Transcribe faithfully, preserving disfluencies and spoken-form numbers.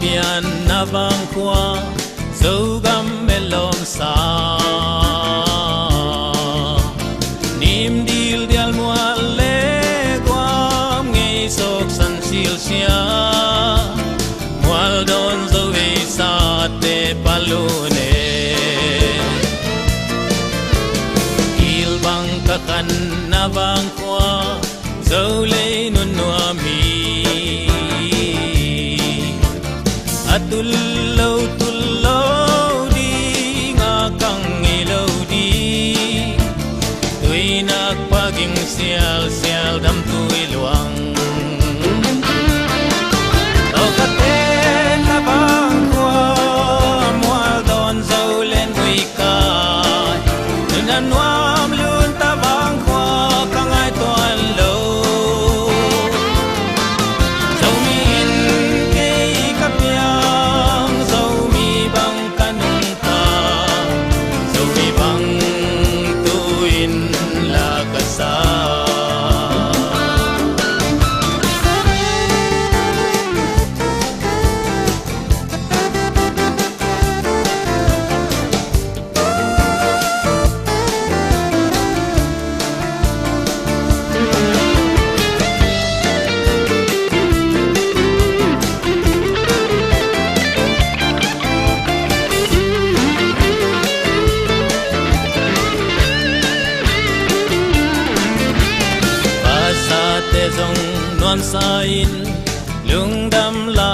Pianna vangkhua, Zogam etlawmsa. Nim dildial mual le guam ngei sawksan silsia. Mual dawn zo ei sate palune. Kilbang ka khanna vangkhua, Zolei nunnuam hi. A tul lo tul lo ding, a kang ngei lo ding. Tuinak paging sialsial dam tui luang. Tawkate na vangkhua, mual dawn zo len ui kai. Nunna nuam lunta vangkhua ka ngai tuan lo. Zomi in kei ka piang, Zomi bang ka nungta, Zomi bang tu-in la ka sa. Pasate zong nuamsa in lungdam la